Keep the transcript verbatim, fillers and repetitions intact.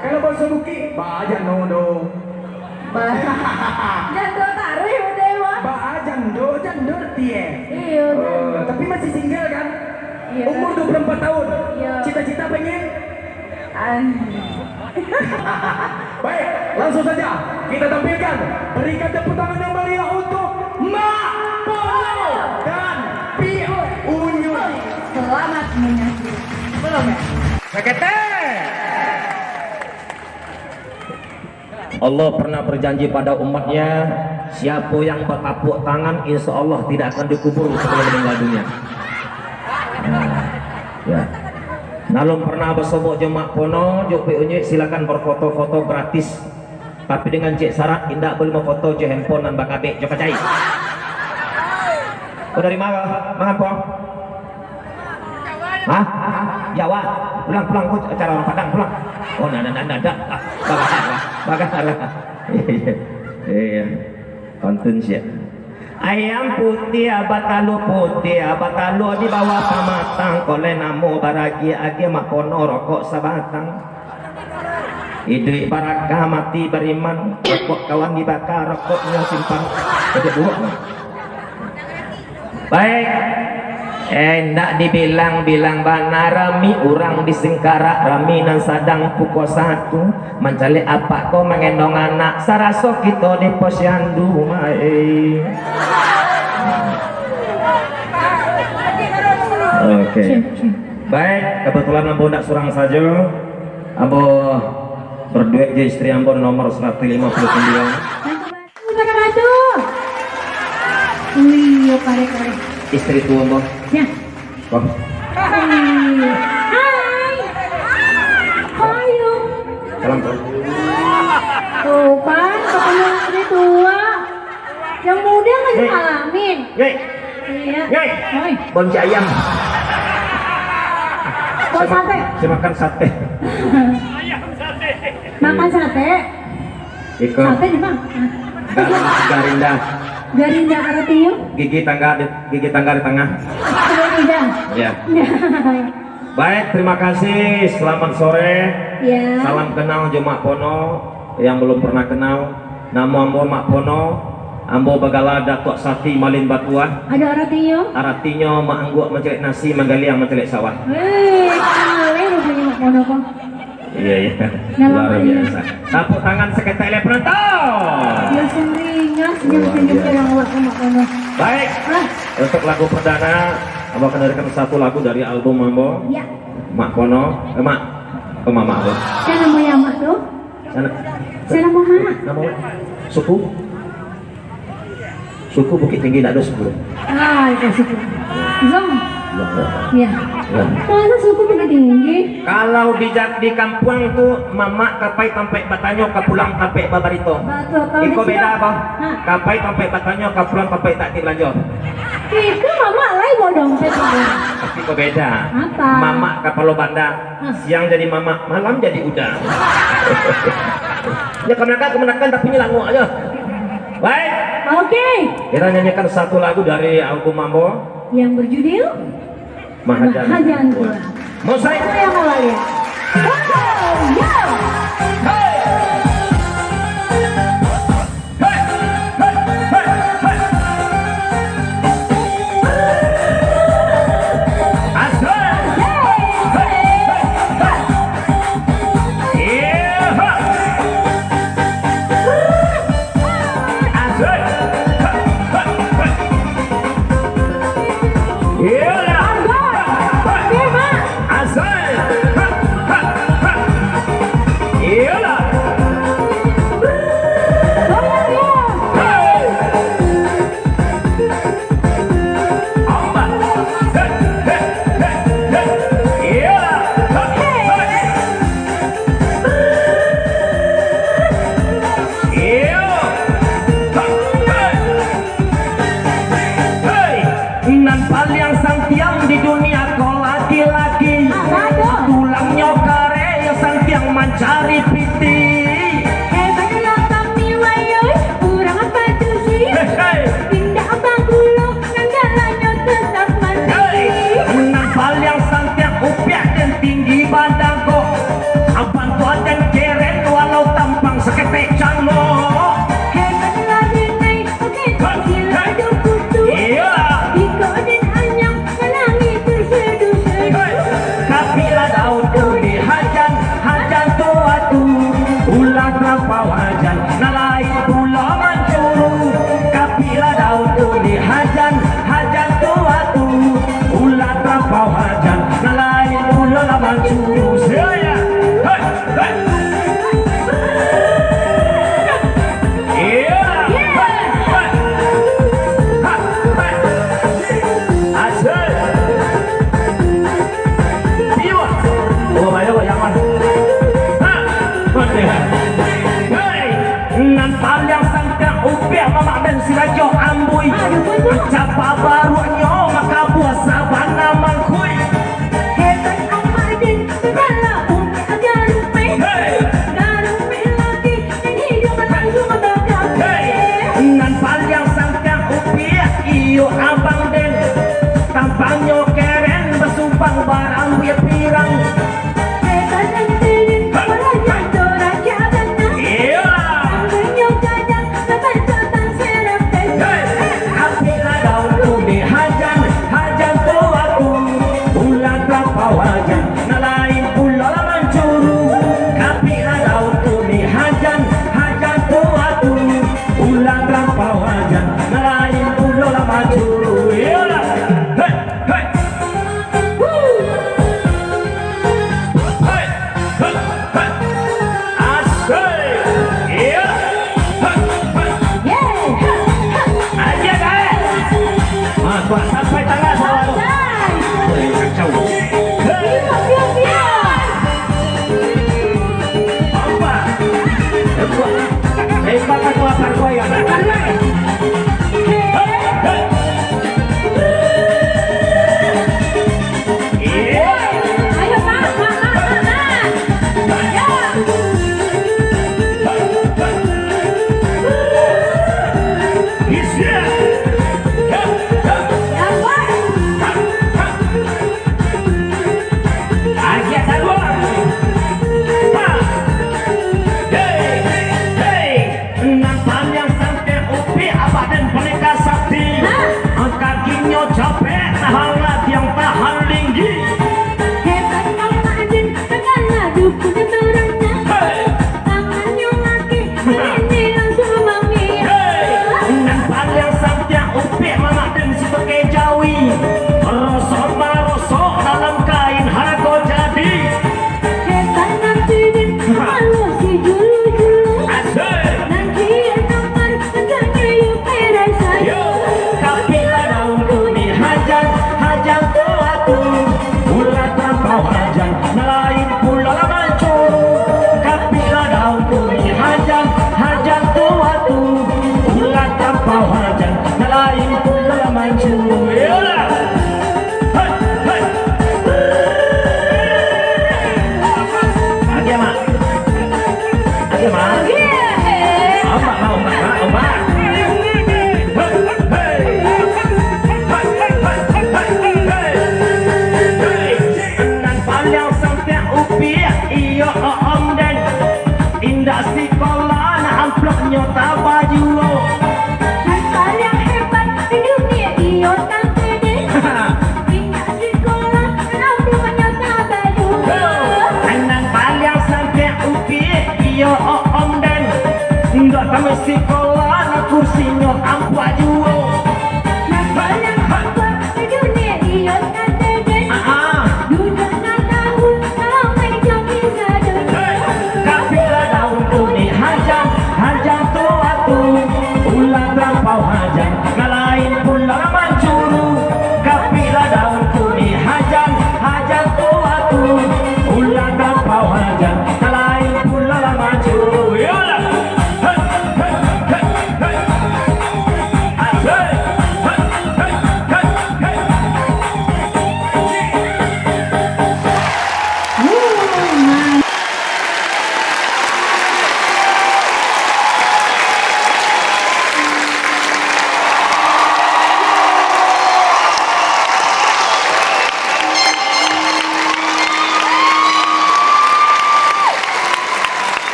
Kalau bahaso Bukik, baa jando do. Ba-, jando taruih udah, Wak. Baa jando, jando tie. Iyo, eh, jando. Tapi masih single kan? Iyo. Umur dua puluh empat tahun. Iyo. Cita-cita pengen? Ah. Baik, langsung saja kita tampilkan. Berikan tepuk tangan yang meriah untuk Mak Pono dan Pi Unyuik. Selamat menyaksikan. Belum ya? Sakete! Allah pernah berjanji pada umatnya, siapo yang batapuk tangan, insya Allah tidak akan dikubur sebelum meninggal dunia. Nah, ya. Nan alun pernah basobok jo Mak Pono, jo Pi Unyuik, silakan berfoto-foto gratis. Tapi dengan cek syarat, indak buliah bafoto jo handphone nan bakabek jo kacai. Oh, dari mana? Mangapa? Hah? Jawa. Pulang, pulang. Ko acara urang Padang, pulang. Oh, ndak, ndak, ndak, ndak. Ah, bagahara. Bagahara. Iya. Iya. Pantun siap. Ayam putiah batalua, putiah batalua di bawah pamatang. Koleh namo baragiah-agiah, Mak Pono rokok sabatang. Iduik barakah, mati bariman. Rokok kawan dibaka, rokoknyo simpan. Jadi buruk, nah. Baik. Eh, ndak dibilang-bilang bana, rami urang di Singkarak, rami nan sadang pukua satu, mancaliak apak ko mangendong anak, saraso kito di posyandu, mai. Oke. Baik, kebetulan ambo ndak surang sajo. Ambo berduet jo istri ambo nomor seratus lima puluh sembilan. Batu, batu, batu. Wih, yo, karek, karek. Istri tuo, Mbah. Ya. Wah. Wih. Hai. Ayo. Salam, Mbah. Tuh kan, ketemu istri tua. Yang muda nggak Hei. Disalamin. Hei. Iya. Hei. Oi. Bang Cik Ayam. Kok Saya ma-, sate? Saya makan sate. Makan sate? Iko. Sate di mana? Gar-, garinda. Garinda artinya? Gigi tangga di, gigi tangga di tengah. Garinda. Ya. Baik, terima kasih. Selamat sore. Ya. Salam kenal jo Mak Pono yang belum pernah kenal. Namo ambo Mak Pono. Ambo bagala Datuak Sati Malin Batuah. Ada artinya? Artinya, mak angguak mancaliak nasi, manggaliang mancaliak sawah. Weh, kaleh rupanya Mak Pono ko. Iya, iya. Dalam Luar hati. Biasa. Tepuk tangan saketek lai, penonton. Dia sendiri, ngas, dia Luar senyum biasa. Terang awak sama Pono. Baik. Ah. Untuk lagu perdana, ambo akan hadirkan satu lagu dari album ambo. Ya. Mak Pono, eh, Mak. Oh, Mamak, Bang. Kan nama yang Mak tu? Sana. Saya nama Mak. Nama Mak? Suku? Suku Bukittinggi, ndak ado suku. Ah, itu suku. Zong. Zong, ya. Ya. Ya. Masa suku Bukittinggi? Kalau di ja-, di kampuang tu, mamak ka pai tampek batanyo, ka pulang tampek babarito. Batua. Kalau iko di beda, siko? Bah. Ha. Ka pai tampek batanyo, ka pulang tampek tak dibalanjo. Itu mamak lai bawa dompet, Bang. Tapi iko beda. Apa? Mamak kapalo banda. Siang jadi mamak, malam jadi uda. Ya, kamanakan, kamanakan, tapi nyelanguak aja. Baik. Oke. Kita nyanyikan satu lagu dari album ambo. Yang berjudul Mahajan. Mahajan Tuan. Tuan. Mosaik. Siapa yang mau lihat? Wow, yo. Hey. Asai. Ha, ha, ha. Iyolah. Goyang, yo. Hei. Ombak. Hei, hei, hei, hei. Iyolah. Ha, ha. Iyo. Ha, ha. Hei. Nan paliang santiang di dunia ko laki-laki. Apa tu? Tulangnyo kareh santiang mancari pitih. Hebatlah kami, wayoi, urang apa tu sih? Hei, hei. Indak bagulo, nan dalamnyo tetap mancari. Hei, nan paliang santiang upiak dan tinggi badan ko. Abang tu dan kira Hei, nan paliang sangkak upiah Mamak Ben Sirajo,